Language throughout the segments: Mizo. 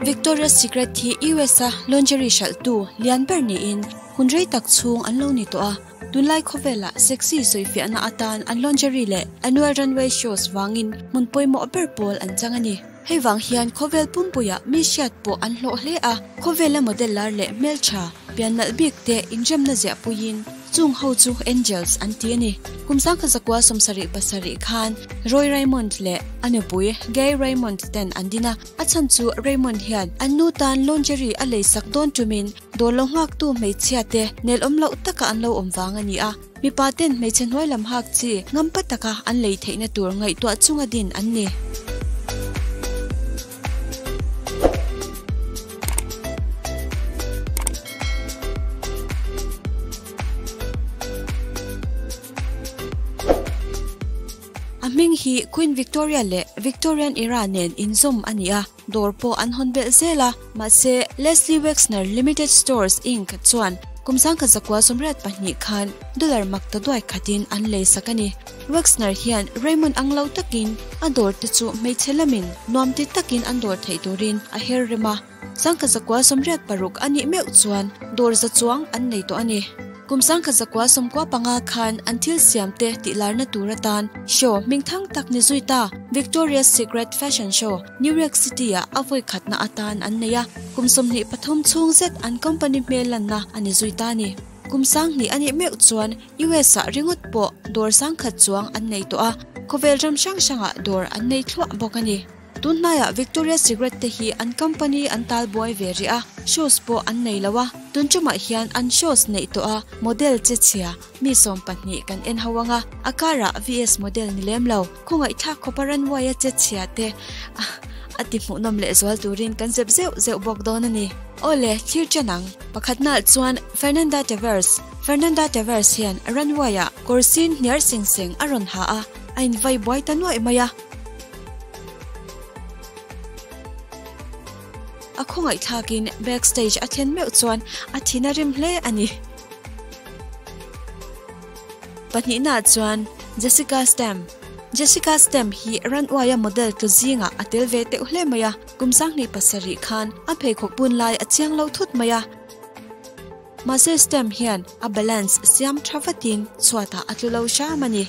Victoria's Secret hi US a lingerie hralhtu lian ber niin hun rei tak chhung an lo ni tawh a. Tunlai khawvela sexy sawifiahna atan an lingerie leh annual runway shows vangin hmun pawimawh ber pawl an chang a ni. Hei vang hian khawvel pumpuiah mi hriat pawh an hlawh hle a, khawvela model lar leh hmeltha pian nalh bik te inremna ziah puiin chung ho chu Angels an ti a ni. Kum 1977 khan Roy Raymond leh a nupui Gay Raymond ten an din a, a chhan chu Raymond hian an nu tan lingerie a leisak dawn tumin dawr lo nghaktu hmeichhia te nelawm loh taka an lo awm vang a ni a, mipa ten hmeichhe hnuai lam hak chi ngampa taka an lei theihna tur ngaihtuah chunga din an ni. A hming hi Queen Victoria leh Victorian era nen inzawm a ni a. Dawr pawh an hawn belh zel a, mahse Leslie Wexner Limited Stores Inc chuan kum 1982 khan dollar mak ta duai khatin an lei sak a ni. Wexner hian Raymond ang lo takin a dawr te chu hmeichhe lamin nuam ti takin an dawr theih turin a her rem a. 1986 a nih meuh chuan dawr za chuang an nei tawh a ni. Kum 1995 khan an thil siam te tih larna tur atan show hmingthang tak ni zui ta Victoria's Secret Fashion Show, New York City ah a vawi khatna atan an nei a, kum 23 chhung zet an company hmel lanna a ni zui ta a ni. Kum 2000 a nih meuh chuan US ah ringawt pawh dawr 10,000 chuang an nei tawh a, khawvel ram hrang hrangah dawr an nei thluah bawk a ni. Tunhnaiah Victoria's Secret te hi an company an tal buai ve rih a, shows pawh an nei lo a, tun tumah hian an shows neih tawh a, model che chhia mi 12 kan en ho ang a, a karah VS model ni lem lo, khawngaihthlak khawpa runway a che chhia te a ti hmuhnawm leh zual turin kan zep zeuh zeuh bawk dawn a ni. Awle, thlir chen ang. Pakhatnaah chuan Fernanda Tavares, Fernanda Tavares hian runway ah kawr sin hniar seng seng a rawn ha a, a invai buai ta nuaih mai a. A khawngaihthlakin backstage a thlen meuh chuan a thin a rim hle a ni. Pahnihnaah chuan Jessica Stam. Jessica Stam hi Runway-a model tlu zingah a tel ve teuh hle mai a, kum 27 khan a pheikhawk bun lai a chiang lo thut mai a. Mahse Stam hian a balance siam tha vatin chhuatah a tlu lo hram a ni.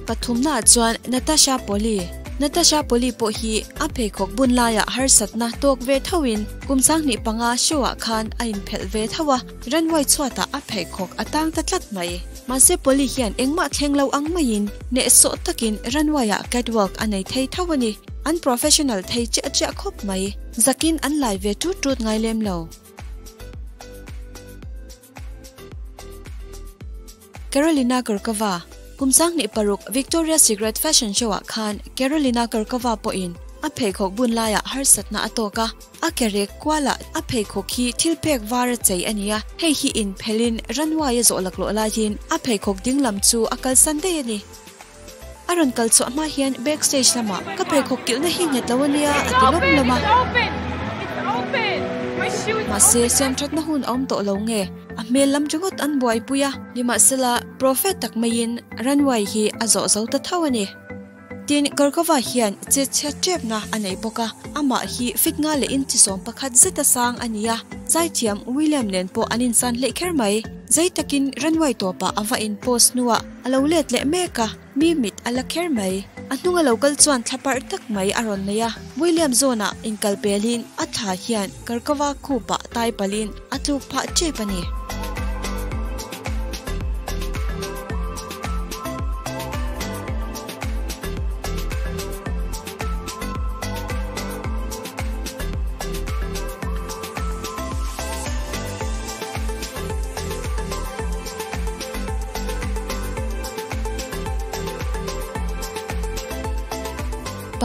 Pathumnaah chuan Natasha Poly. Natasha Poly pawh hi a pheikhawk bun laiah harsatna tawk ve thoin kum 25 show-ah khan a inphelh ve tho a, runway chhuatah a pheikhawk a tang ta tlat mai. Mahse Poly hian engmah thleng lo ang maiin hnehsawh takin runway-ah catwalk a nei thei tho a ni. An professional thei chiah chiah khawp mai. Zakin an lai ve tut tut ngai lem lo. Karolina Kurkova, Kum 26 Victoria's Secret Fashion Show-ah khan Karolina Kurkova pawhin a pheikhawk bun laiah harsatna a tawk a, a ke rek kualah a pheikhawk hi thil pek var a chei a ni a, hei hi inphelhin runway a zawh laklawh laiin a pheikhawk ding lam chu a kalsan daih a ni. A rawn kal chhuah hma hian backstage lamah ka pheikhawk kilhna hi nghet lo a nia a ti lawm lawm a. Mahse, siamthatna hun a awm tawh lo nge? A hmel lam ringawt an buaipui a. Nimahsela, prophet tak maiin runway hi a zawh zo ta tho a ni. Tin, Kurkova hian chet chhiat tepna a nei bawk a, amah hi fit nga leh inchi 11 zeta sang a ni a, zaithiam William nen pawh an insan hleih kher mai. Zei takin runway tawpah a va in post hnuah a lo let leh mek a, mi mit a la kher mai. A hnunga lo kal chuan thla parh tak mai a rawn nei a, William zawnah inkal pelin a thla hian Kurkova khupah tai palin a tluk phah tep a ni.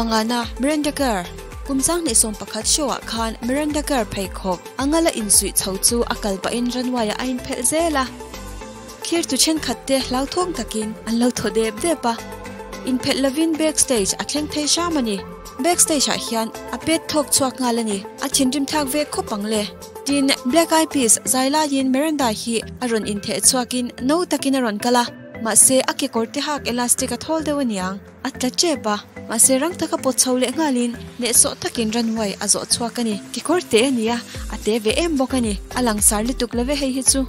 Pangana, Miranda Kerr, Kum 2011 show-ah khan Miranda Kerr pheikhawk anga la insuih chho chu a kal pahin runway-ah a inphelh zel a. Thlir tu thenkhat te hlauthawng takin an lo thaw dep dep a. Inphelh lovin backstage a thleng thei hram a ni. Backstage ah hian a pet thawk chhuak nghal a ni. A thinrim thlak ve khawp ang le. Tin, Black Eyed Peas zai laiin Miranda hi a rawn intheh chhuakin no takin a rawn kal a. Mahse, a kekawrte hak elastic a thawl deuh aniang, a tla tep a. Mahse, rang taka pawt chho leh nghalin hnehsawh takin runway a zawh chhuak a ni. Kekawrte a ni a, a te ve em bawk a ni. A langsar lutuk lo ve hei hi chu.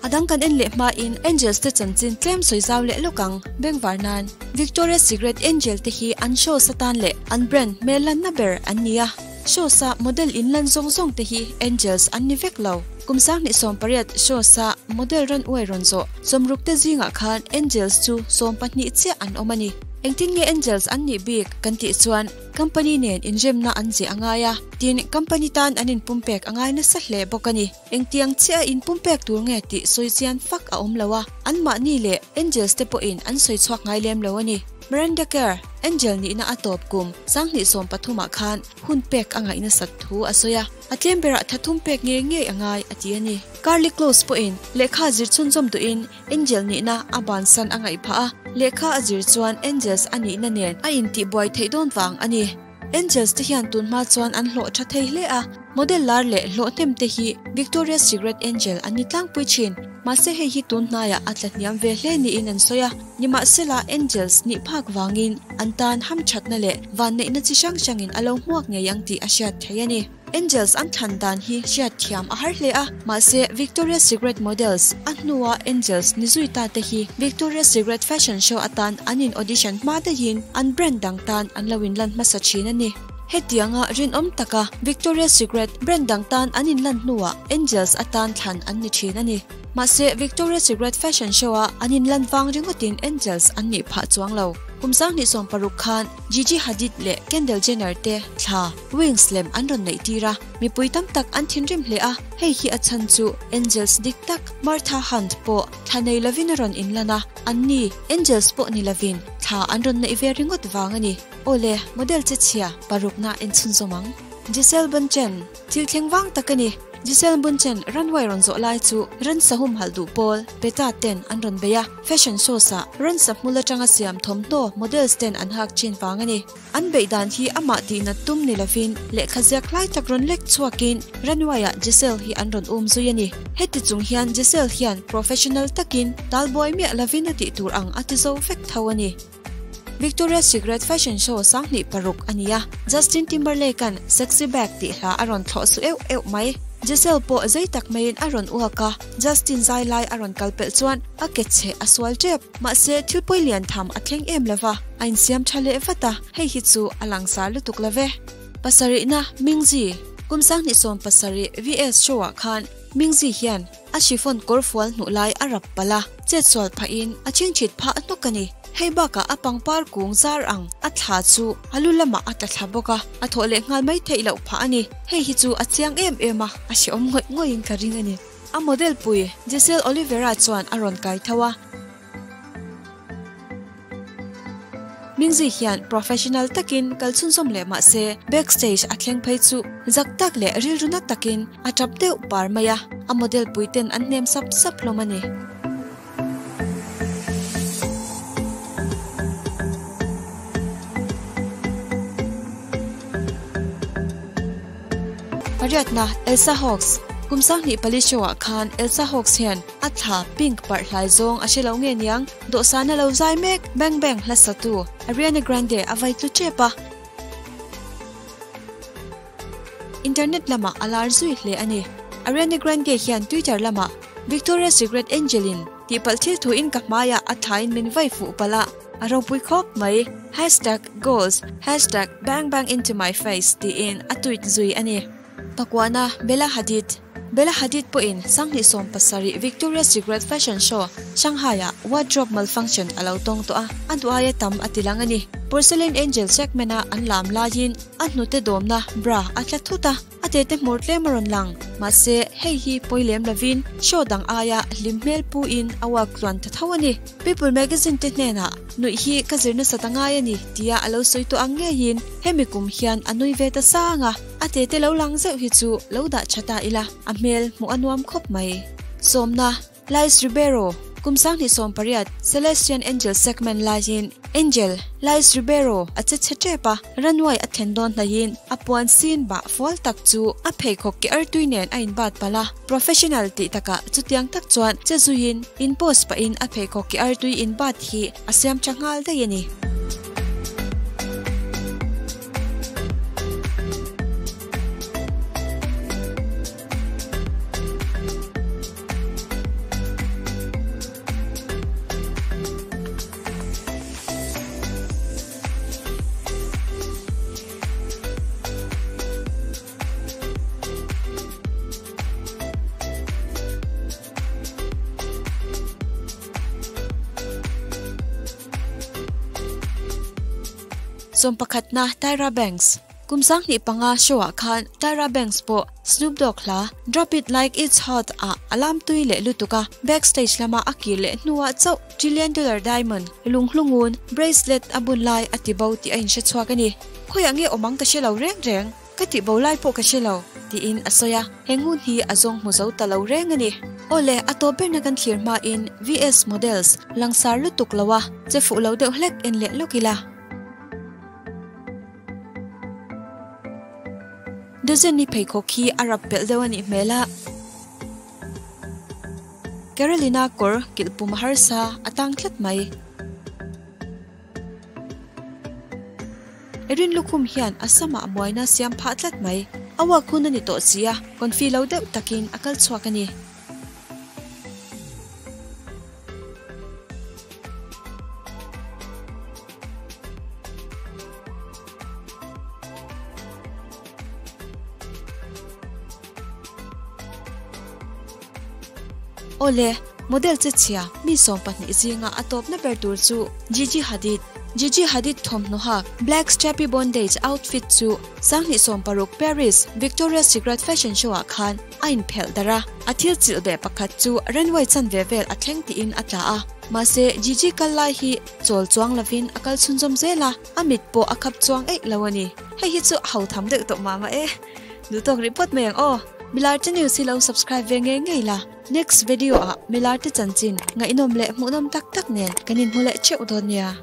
A dang kan en leh hmain Angels te chanchin tlem sawi zau leh lawk ang, bengvar nan. Victoria's Secret Angel te hi an shows atan leh an brand hmel lanna ber an ni a. Shows a model in lan zawng zawng te hi Angels an ni vek lo. Kum 2018 shows a model rawn uai rawn zawh 60 te zingah khan Angels chu 12 chiah an awm a ni. Engtin nge Angels an nih bik kan tih chuan company nen inremna an ziah a ngai a, tin company tan an inpumpek a ngai nasa hle bawk a ni. Engtiang chiah a inpumpek tur nge tih sawi chian fak a awm lo a, anmahni leh Angels te pawhin an sawi chhuak ngai lem lo a ni. Miranda Kerr, Angel nihna a tawp kum 2013 ah khan hun pek a ngaih nasat thu a sawi a, a tlem berah thathum pek ngei ngei a ngai a ti a ni. Karlie Kloss pawhin lehkha zir chhunzawm duhin Angel nihna a bansan a ngaih phah a, lehkha a zir chuan Angels a nihna nen a intihbuai theih dawn vang a ni. Angels te hian tun hma chuan an hlawh tha thei hle a, model lar leh hlawh hnem te hi Victoria's Secret Angel an ni tlangpui thin. Mahse hei hi tun hnaiah a tla hniam ve hle niin an sawi a, nimahsela Angels nih phak vangin an tan hamthatna leh vanneihna chi hrang hrangin a lo hmuak ngei ang tih a hriat theih a ni. Angels an thlan dan hi hriat thiam a har hle a, mahse Victoria's Secret models a hnua Angels ni zui ta te hi Victoria's Secret fashion show atan an in audition hma daihin an brand dang tan an lo inlan hmasa thin a ni. Hetianga rinawm taka Victoria's Secret brand dang tan an inlan hnuah Angels atan thlan an ni thin a ni. Mahse Victoria's Secret fashion show a an inlan vang ringawtin Angels an nih phah chuang lo. Kum 2016 khan Gigi Hadid leh Kendall Jenner te thla Wings lem an rawn neih tir a, mipui tam tak an thinrim hle a, hei hi a chhan chu Angels dik tak Martha Hunt pawh thla nei lovin a rawn inlan a, an ni Angels pawh ni lovin thla an rawn neih ve ringawt vang a ni. Awle, model che chhia parukna inchhunzawm ang. Gisele Bundchen, Thil thleng vang tak a ni. Gisele Bundchen runway rawn zawh lai chu ransa humhalh duh pawl, PETA, ten an rawn bei a, fashion shows ah ransa hmul atanga siam thawmhnaw models ten an hak thin vang a ni. An beih dan hi amah tihnat tum ni lovin lehkha ziak hlai tak rawn lek chhuakin runway ah Gisele hi an rawn um zui a ni. Heti chung hian Gisele hian professional takin talbuai miah lovin a tih tur ang a ti zo vek tho a ni. Victoria's Secret fashion show 2006 a ni a, Justin Timberlake-a'n Sexy Back tih hla a rawn thlawh su euh euh mai. Gisele pawh zei tak maiin a rawn uak a, Justin zai lai a rawn kal pelh chuan a ke chhe a sual tep. Mahse, thil pawi lian tham a thleng em lova, a insiam tha leh vat a, hei hi chu a langsar lutuk lo ve. Pasarihna, Mingzi, Kum 2017 VS show-ah khan Mingzi hian A chiffon kawr fual hnuh lai a rap palh a, chetsual phahin a chingchhit phah hnawk a ni. Hei bakah a pangpar kung zar ang a thla chu a lu lamah a tla thla bawk a, a thawh leh nghal mai theih loh phah a ni. Hei hi chu a chiang em em a, a hrehawm ngawih ngawih-in ka ring a ni. A model pui Giselle Oliveira chuan a rawn kai tho a. Mingzi hian professional takin kal chhunzawm leh mah se backstage a thleng phei chu zak tak leh rilru na takin a tap deuh par mai a, a model pui ten an hnem sap sap hlawm a ni. Pariatna, Elsa Hogs, Kum 2004 show ah khan Elsa Hogs hian a thla pink parh hlai zawng a hre lo nge niang, Dawhsan a lo zai mek, Bang Bang hla satu Ariana Grande a vai tlu tep a. Internet lamah a lar zui hle a ni. Ariana Grande hian Twitter lamah Victoria's Secret Angel-in tihpalh thil thuin ka hmaiah a thain min vai fuh palh a, a ropui khawp mai. Hashtag goals hashtag bang bang into my face tiin a tweet zui a ni. Pakuana Bella Hadid Bella Hadid pawhin 2017 Victoria's Secret Fashion Show, Shanghai-ah wardrobe malfunction a lo tawng tawh a, a duh aia tam a ti lang a ni. Porcelain Angel segment-a an lam laiin a hnute dawmna bra a tla thut a, a tete hmur tlem a rawn lang. Mahse, hei hi pawi lem lovin show dang aia hlim hmel puin a walk tluan ta tho a ni. People magazine te hnenah nuih hi ka zir nasa ta ngai a ni tia a lo sawi tawh ang ngeiin hemi kum hian a nui ve ta sang a. A tete lo lang zeuh hi chu lo dah tha ta ila, a hmel hmuh a nuam khawp mai. Sawmna, Lais Ribeiro. Kum 2018 Celestian Angel segment laiin Angel, Lais Ribeiro, a che chhe tep a, runway a thlen dawn hnaihin a puan sin bah fual tak chu a pheikhawk ke artui nen a inbat palh a, professional tih takah chutiang tak chuan che zuiin in pose pahin a pheikhawk ke artui inbat hi a siam tha nghal daih a ni. Sawmpakhatna Tyra Banks Kum 2005 show-ah khan Tyra Banks pawh Snoop Dogg hla Drop It Like It's Hot ah a lam tui leh lutuk a, backstage lama a kir leh hnuah chauh trillion dollar diamond lunghlungun bracelet a bun lai a ti bo tih a inhre chhuak a ni. Khawiah nge awm ang ka hre lo reng reng, ka tih bo lai pawh ka hre lo, tiin a sawi a, he ngun hi a zawng hmu zo ta lo reng a ni. Awle, a tawp berna kan thlir hmain VS Models langsar lutuk lo a, che fuh lo deuh hlek en leh lawk ila. Dozen-i pheikhawk hi a rap pelh deuh a nih hmel a. Carolina kawr kilh pum harsa a tang tlat mai. Erin lukhum hian a samah muaina siam phah tlat mai. A uak hun a ni tawh si a, confi lo deuh takin a kal chhuak a ni. Awle, model che chhia mi 20 zinga a tawpna ber tur chu Gigi Hadid. Gigi Hadid thawmhnaw hak black strappy bondage outfit chu 2016 Paris Victoria's Secret fashion show ah khan a inphelh darh a, a thil chilh beh pakhat chu runway chanve vel a thleng tiin a tla a. Mahse, Gigi kal lai hi chawl chuang lovin a kal chhunzawm zel a, a mit pawh a khap chuang eih lo a ni. Hei hi chu a ho tham deuh tawh mah mah e. Duhtawk rih phawt mai ang aw. Milarte News hi lo subscribe ve ngei ngei la. Next video ah Milarte chanchin ngaihnawm leh hmuhnawm tak tak nen kan inhmu leh theuh dawn nia.